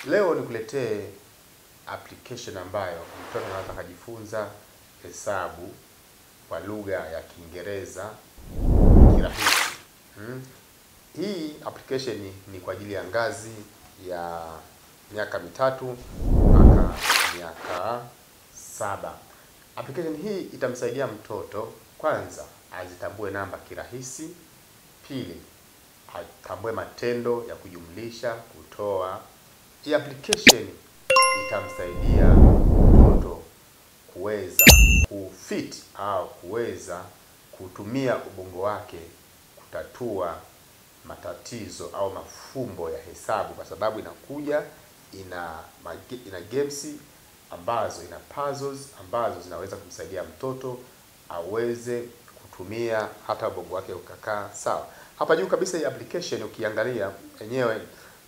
Leo nikuletee application ambayo mtoto anaweza kujifunza hesabu kwa lugha ya Kiingereza kirahisi. Hii application ni kwa ajili ya ngazi ya miaka 3 mpaka miaka 7. Application hii itamsaidia mtoto kwanza azitambue namba kirahisi, pili atambue matendo ya kujumlisha, kutoa. Hii application itamsaidia mtoto kuweza kufit au kuweza kutumia ubongo wake kutatua matatizo au mafumbo ya hesabu, kwa sababu inakuja ina games ambazo ina puzzles ambazo zinaweza kumsaidia mtoto aweze kutumia hata ubongo wake ukakaa sawa. Hapa juu kabisa hii application ukiangalia yenyewe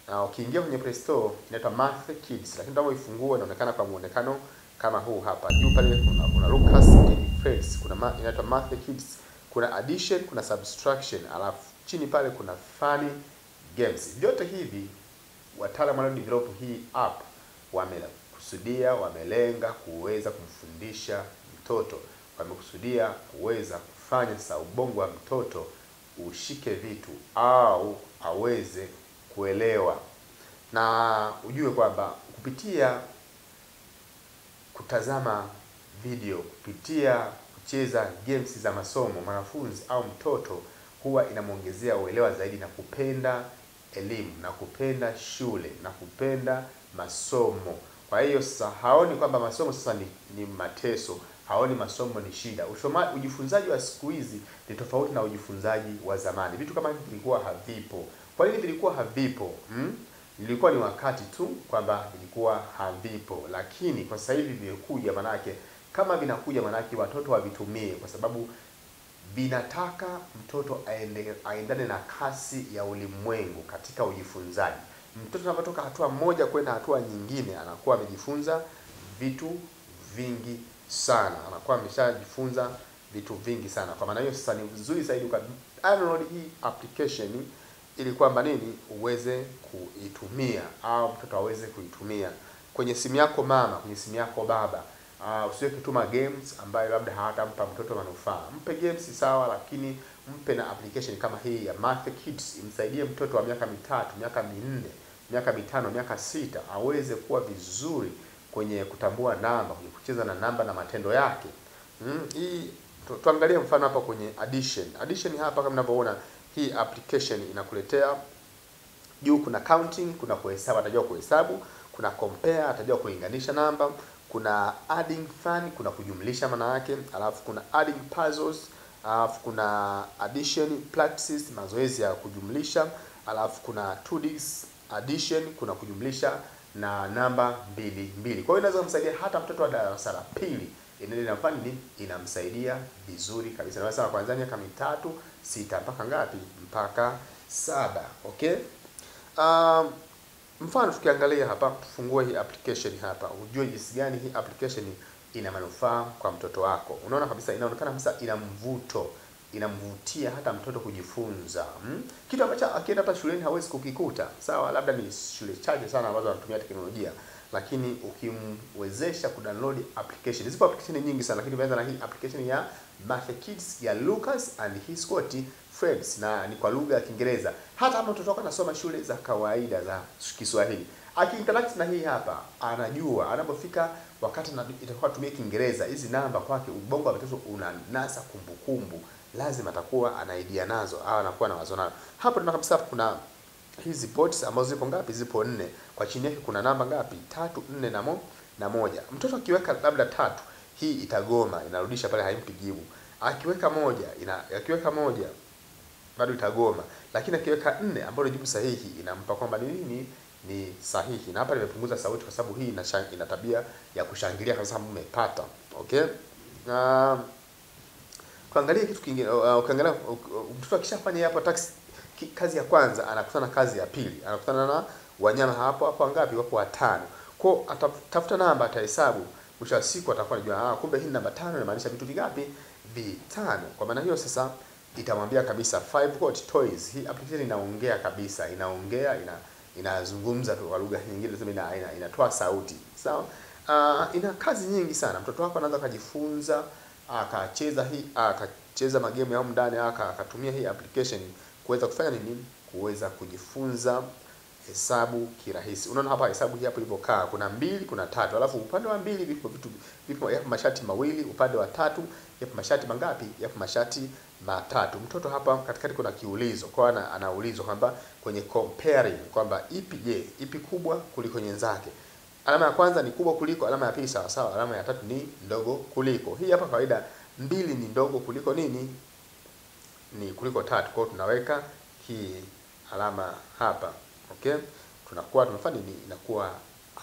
na ukiingia kwenye Play Store inaitwa Math Kids, lakini kama uifungua inaonekana kwa muonekano kama huu hapa. Juu pale kuna Lucas and Friends, kuna inaitwa Math Kids, kuna addition, kuna subtraction, alafu chini pale kuna funny games. Vyote hivi wataalamu walio develop hii app wamekusudia, wamelenga kuweza kumfundisha mtoto, wamekusudia kuweza kufanya sasa ubongo wa mtoto ushike vitu au aweze kuelewa. Na ujue kwamba kupitia kutazama video, kupitia kucheza games za masomo, mwanafunzi au mtoto huwa inamuongezea uelewa zaidi na kupenda elimu na kupenda shule na kupenda masomo. Kwa hiyo sasa haoni kwamba masomo sasa ni mateso, haoni masomo ni shida. Ujifunzaji wa siku hizi ni tofauti na ujifunzaji wa zamani. Vitu kama hivi vilikuwa havipo. Kwa nini vilikuwa havipo? Ilikuwa ni wakati tu kwamba vilikuwa havipo, lakini kwa sasa hivi vimekuja. Manake kama vinakuja, manake watoto wavitumie, kwa sababu vinataka mtoto aendane na kasi ya ulimwengu katika ujifunzaji. Mtoto anapotoka hatua moja kwenda hatua nyingine anakuwa amejifunza vitu vingi sana, anakuwa ameshajifunza vitu vingi sana. Kwa maana hiyo sasa ni vizuri zaidi uka download hii application ili kwamba nini uweze kuitumia au mtoto aweze kuitumia kwenye simu yako mama, kwenye simu yako baba. Usiweke tu games ambayo labda hawatampa mtoto manufaa. Mpe games sawa, lakini mpe na application kama hii ya Math Kids imsaidie mtoto wa miaka 3, miaka 4, miaka 5, miaka 6 aweze kuwa vizuri kwenye kutambua namba, kwenye kucheza na namba na matendo yake. Hii tuangalie mfano hapa kwenye addition. Addition hapa kama mnavyoona hii application inakuletea juu kuna counting, kuna kuhesabu, atajua kuhesabu, kuna compare, atajua kulinganisha namba, kuna adding fun, kuna kujumlisha maana yake, alafu kuna adding puzzles, alafu kuna addition practices, mazoezi ya kujumlisha, alafu kuna 2 addition, kuna kujumlisha na namba 2 2. Kwa hiyo inaweza kumsaidia hata mtoto wa darasa la pili, inafanya nini? Inamsaidia vizuri kabisa. Na sasa kuanzia miaka 3, 6 mpaka ngapi? Mpaka 7. Okay? Mfano tukiangalia hapa, tufungue hii application hapa, ujue jinsi gani hii application ina manufaa kwa mtoto wako. Unaona kabisa inaonekana kabisa ina mvuto, inamvutia hata mtoto kujifunza. Kitu ambacho akienda hata shuleni hawezi kukikuta. Sawa, labda ni shule chache sana ambazo wanatumia teknolojia, lakini ukimwezesha kudownload application. Zipo application nyingi sana, lakini tumeanza na hii application ya Math Kids ya Lucas and his Friends, na ni kwa lugha ya Kiingereza. Hata kama mtoto wako anasoma shule za kawaida za Kiswahili, akiinteract na hii hapa, anajua anapofika wakati itakuwa tumia Kiingereza, hizi namba kwake ubongo wa mtoto unanasa kumbukumbu, lazima atakuwa ana idea nazo au anakuwa na wazo nazo. Hapo tunaona kabisa kuna hizi bots ambazo zipo ngapi? Zipo 4. Kwa chini yake kuna namba ngapi? 3, 4 na 1. Mtoto akiweka labda 3, hii itagoma, inarudisha pale, haimpi jibu. Akiweka 1, akiweka 1 bado itagoma. Lakini akiweka 4 ambayo ni jibu sahihi, inampa kwamba ni nini? Ni sahihi. Na hapa nimepunguza sauti kwa sababu hii ina tabia ya kushangilia kabisa mmepata. Okay? Na tuangalie kitu kingine. Ukiangalia mtoto akishafanya hapa kazi ya kwanza, anakutana kazi ya pili, anakutana na wanyama hapo hapo ngapi? Wapo 5. Kwa atatafuta namba, atahesabu, mwisho wa siku atakuwa anajua kumbe hii namba 5 inamaanisha vitu vingapi? 5. Kwa maana hiyo sasa itamwambia kabisa 5 what toys. Hii application inaongea kabisa, inaongea, Inazungumza tu kwa lugha nyingine, tuseme inatoa sauti. Sawa? Ina kazi nyingi sana. Mtoto wako anaweza kujifunza, akacheza hii, akacheza magemu ya humu ndani, akatumia hii application kuweza kufanya nini? Kuweza kujifunza hesabu kirahisi. Unaona hapa hesabu hii hapo ilivyokaa, kuna 2, kuna 3. Alafu upande wa 2 vipo vitu, vipo yapo mashati mawili, upande wa 3 yapo mashati mangapi? Yapo mashati 3. Mtoto hapa katikati kuna kiulizo. Kwa hiyo anaulizwa kwamba kwenye comparing kwamba ipi, je, ipi kubwa kuliko nyenzake. Alama ya kwanza ni kubwa kuliko, alama ya pili sawa sawa, alama ya tatu ni ndogo kuliko. Hii hapa kawaida 2 ni ndogo kuliko nini? Ni kuliko 3. Kwa hiyo tunaweka hii alama hapa. Okay? Tunakuwa tumefanya nini? Inakuwa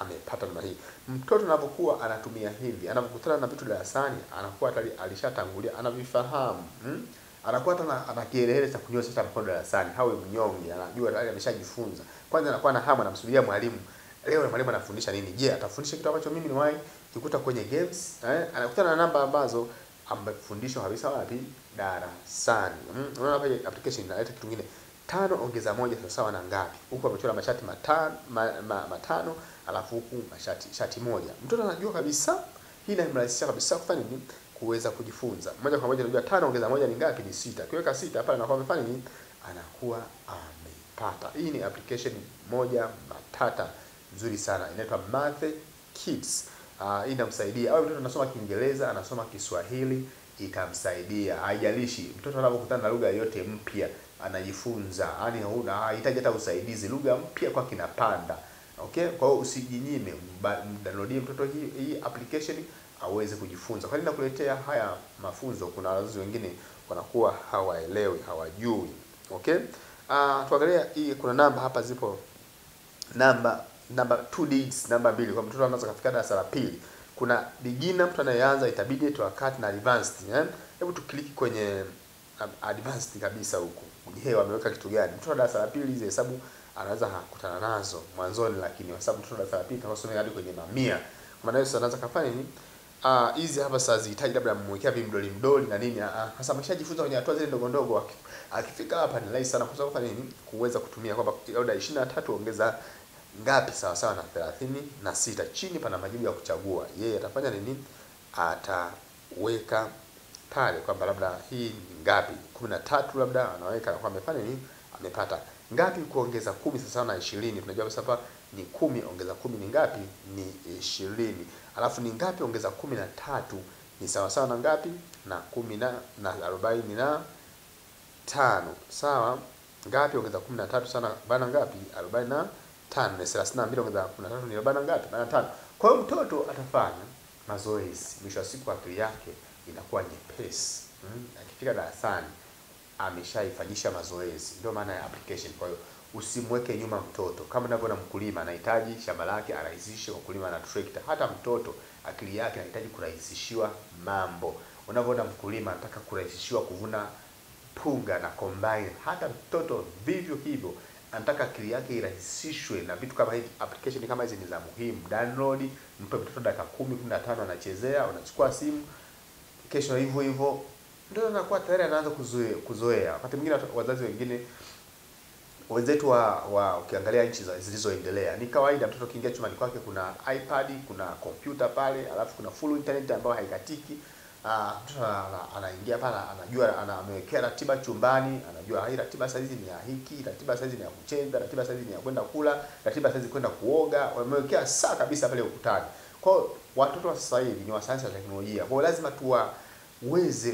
amepata namna hii. Mtoto anapokuwa anatumia hivi, anapokutana na vitu darasani, anakuwa tayari alishatangulia, anavifahamu. Anakuwa hata ana kielele cha kunyosha hata mkono darasani, hawe mnyonge, anajua tayari ameshajifunza. Kwanza anakuwa na hamu, anamsubiria mwalimu. Leo mwalimu anafundisha nini? Je, atafundisha kitu ambacho mimi nimewahi kukuta kwenye games? Anakutana na namba ambazo amefundishwa kabisa wapi? Darasani. Unaona hapa application inaleta kitu kingine. 5 ongeza 1 sawa na ngapi? Huku amechora mashati matano, alafu huku shati moja. Mtoto anajua kabisa, hii inamrahisishia kabisa kufanya nini? Kuweza kujifunza. Moja kwa moja anajua 5 ongeza 1 ni ngapi? Ni 6. Kiweka 6 pale anakuwa amefanya nini? Anakuwa amepata. Hii ni application moja matata nzuri sana. Inaitwa Math Kids. Inamsaidia. Au mtoto anasoma Kiingereza, anasoma Kiswahili, itamsaidia. Haijalishi mtoto anapokutana na lugha yoyote mpya anajifunza. Yaani hahitaji hata usaidizi, lugha mpya kwa kinapanda. Okay? Kwa hiyo usijinyime, mdownloadie mtoto hii application aweze kujifunza. Kwa nini nakuletea haya mafunzo? Kuna wazazi wengine wanakuwa hawaelewi, hawajui. Okay? Tuangalie hii, kuna namba hapa zipo namba 2 digits, namba 2. Kwa mtoto anaanza kufika darasa la pili. Kuna beginner, mtu anayeanza, intermediate, wakati na advanced. Hebu tukliki kwenye advanced kabisa huku. Je, wameweka kitu gani? Mtoto darasa la pili hizi hesabu anaweza kukutana nazo mwanzoni, lakini kwa sababu mtoto darasa la pili tunasoma hadi kwenye mamia. Kwa maana hiyo sasa anaanza kufanya nini? Hizi hapa sasa zihitaji labda mmwekea vimdoli mdoli na nini. Sasa ameshajifunza kwenye hatua zile ndogo ndogo. Akifika hapa ni rahisi sana kwa sababu kufanya nini? Kuweza kutumia kwamba labda 23 ongeza ngapi sawa sawa na 36. Chini pana majibu ya kuchagua. Yeye atafanya nini? Ataweka pale kwamba labda hii ni ngapi? 13 labda anaweka na kwamba amefanya nini? Amepata. Ngapi kuongeza 10 sawa na 20? Tunajua sasa hapa ni 10 ongeza 10 ni ngapi? Ni 20. Alafu ni ngapi ongeza 13 ni sawa sawa na ngapi? Na 10 na 45. Sawa? Ngapi ongeza 13 sana bana ngapi? 45. Ni 32 ongeza 13 ni bana ngapi? 45. Kwa hiyo mtoto atafanya mazoezi. Mwisho wa siku akili yake inakuwa nyepesi. Akifika darasani ameshaifanyisha mazoezi. Ndio maana ya application. Kwa hiyo usimweke nyuma mtoto. Kama unavyoona mkulima anahitaji shamba lake arahisishe kwa kulima na trekta. Hata mtoto akili yake anahitaji kurahisishiwa mambo. Unavyoona mkulima anataka kurahisishiwa kuvuna punga na combine. Hata mtoto vivyo hivyo anataka akili yake irahisishwe na vitu kama hivi. Application kama hizi ni za muhimu. Download, mpe mtoto dakika 10, 15 anachezea, unachukua simu. Kesho hivyo hivyo ndio anakuwa tayari anaanza kuzoea. Wakati mwingine wazazi wengine wenzetu wa ukiangalia nchi zilizoendelea ni kawaida mtoto kiingia chumbani kwake kuna iPad, kuna kompyuta pale, alafu kuna full internet ambayo haikatiki. Mtoto anaingia pale, anajua amewekea ratiba chumbani, anajua hii ratiba saizi ni ya hiki, ratiba saizi ni ya kucheza, ratiba saizi ni ya kwenda kula, ratiba saizi kwenda kuoga, wamewekea saa kabisa pale ukutani. Kwa hiyo watoto wa sasa hivi ni wa sayansi na teknolojia. Kwa hiyo lazima tuwaweze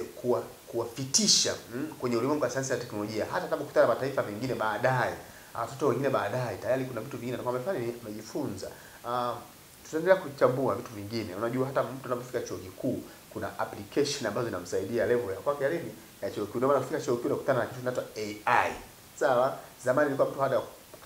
kuwafitisha kwenye ulimwengu wa sayansi na teknolojia. Hata atakapokutana na mataifa mengine baadaye, watoto wengine baadaye, tayari kuna vitu vingine atakuwa amefanya nini? Amejifunza. Tutaendelea kuchambua vitu vingine. Unajua hata mtu anapofika chuo kikuu kuna application ambazo zinamsaidia level ya kwake ya nini? Ya chuo kikuu. Ndio maana unafika chuo kikuu unakutana na kitu kinaitwa AI. Sawa? Zamani ilikuwa mtu hata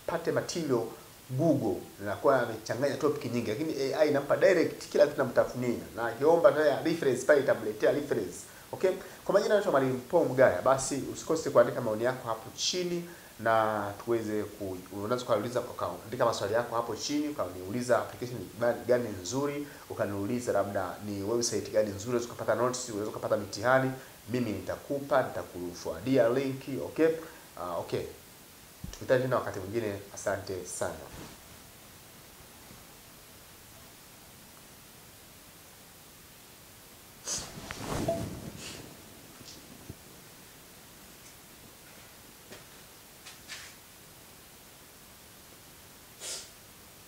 apate material Google inakuwa amechanganya topic nyingi, lakini AI inampa direct kila kitu namtafunia, na akiomba tayari reference pale itamletea reference. Okay? Kwa majina naitwa Mwalimu Paul Mgaya. Basi usikose kuandika maoni yako hapo chini na tuweze unaweza kuuliza, ukaandika maswali yako hapo chini, ukaniuliza application gani nzuri, ukaniuliza labda ni website gani nzuri unaweza kupata notes, unaweza kupata mitihani, mimi nitakupa, nitakuforwardia link, okay? Okay. Tukutane tena wakati mwingine. Asante sana.